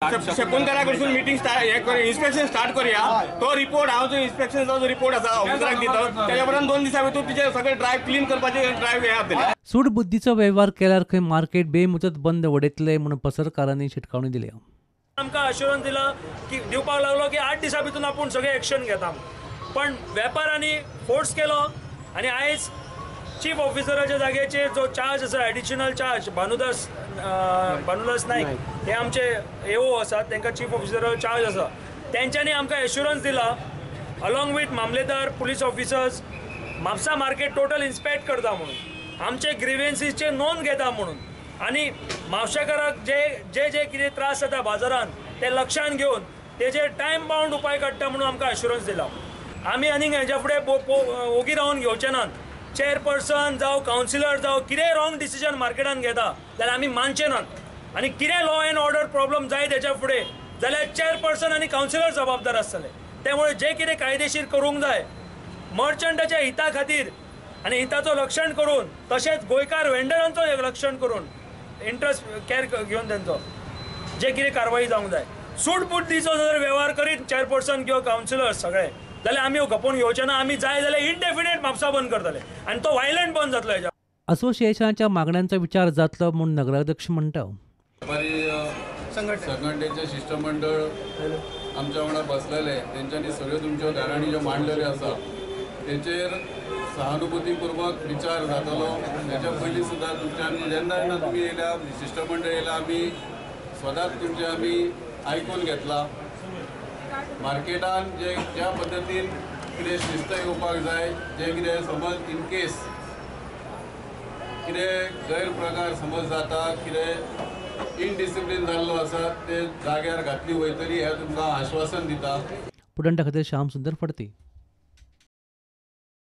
शकुंतला कडसून meeting start हे inspection start करूया. तो रिपोर्ट हांव जो इन्स्पेक्शनचो जो रिपोर्ट आसा ऑफिसराक दिता त्याच्या उपरांत 2 दिसां भितर तिचे सगळे ड्रायव्ह क्लीन करपाचे ड्रायव्ह हे जातले. सूडबुद्धीचो वेव्हार केल्यार खंय मार्केट बेमुदत बंद उडयतले म्हणून पसरकारांनी शिटकावणी दिल्या. आमकां अश्युरन्स दिला की दिवपाक लागलो की 8 दिसां भितून आपूण सगळें एक्शन घेता, पण वेपारांनी फोर्स केलो आनी आयज चीफ ऑफिसराच्या जाग्याचेर जो चार्ज आसा एडिशनल चार्ज भानुदास नायक हे आमचे एओ आसात, तांकां चीफ ऑफिसराचो चार्ज आसा. तेंच्यांनी आमकां एश्युरन्स दिला along with mamlatdar, police officers Mapusa market total inspect करता म्हणून, आमचे ग्रिव्हन्सीसचे नोंद घेता म्हणून आनी म्हापशेकाराक जे जे जे कितें त्रास जाता बाजारान ते लक्षान घेवन तेजेर टायम बाउंड उपाय काडटा म्हणून आमकां एश्युरन्स दिला. आमी आनीक हेज्या फुडें ओगी रावन घेवचे नात. चेअरपर्सन जावं कावन्सिलर जावं कितेंय रॉंग डिसिजन मार्केटान घेता जाल्यार आमी मानचे नात आनी कितें लॉ एंड ऑर्डर प्रॉब्लम जायत हेच्या फुडें जाल्यार चेअरपर्सन आनी कावन्सिलर जबाबदार आसतले. त्यामुळे जे कितें कायदेशीर करूंक जाय मर्चंटाच्या हिता खातीर आनी हिताचो रक्षण करून तशेंच गोंयकार वेंडरांचो रक्षण करून इंट्रस्ट कॅर घेवन तेंचो जे कितें कारवाई जावंक जाय. सूटबुद्धीचो जर वेव्हार करीत चेअरपर्सन किंवा कावन्सिलर सगळे जाल्यार आमी खपोवन घेवचे ना. आमी जाय जाल्यार इनडेफिनेट म्हापसा बंद करतले आनी तो वायलंट बंद जातलो. हेच्या असोसिएशनाच्या मागण्यांचो विचार जातलो म्हूण नगराध्यक्ष म्हणटा. वेपारी संघटनेचे शिष्टमंडळ आमच्या वांगडा बसलेले, तेंच्यांनी सगळ्यो तुमच्यो गाराणी ज्यो मांडलेल्यो आसा तेचेर सहानुभूतीपूर्वक विचार जातलो. तेच्या पयलीं सुद्दां तुमच्यान जेन्ना जेन्ना तुमी येयल्या शिष्टमंडळ येयला आमी स्वताच तुमचें आमी आयकून घेतला. मार्केटान जे ज्या पद्दतीन कितें शिस्त येवपाक जाय, जें कितें समज इन केस कितें गैरप्रकार समज जाता, कितें इनडिसिप्लीन जाल्लो आसा ते जाग्यार घातली वयतली हें तुमकां आश्वासन दिता. पुडंटा खातीर श्याम सुंदर फडते.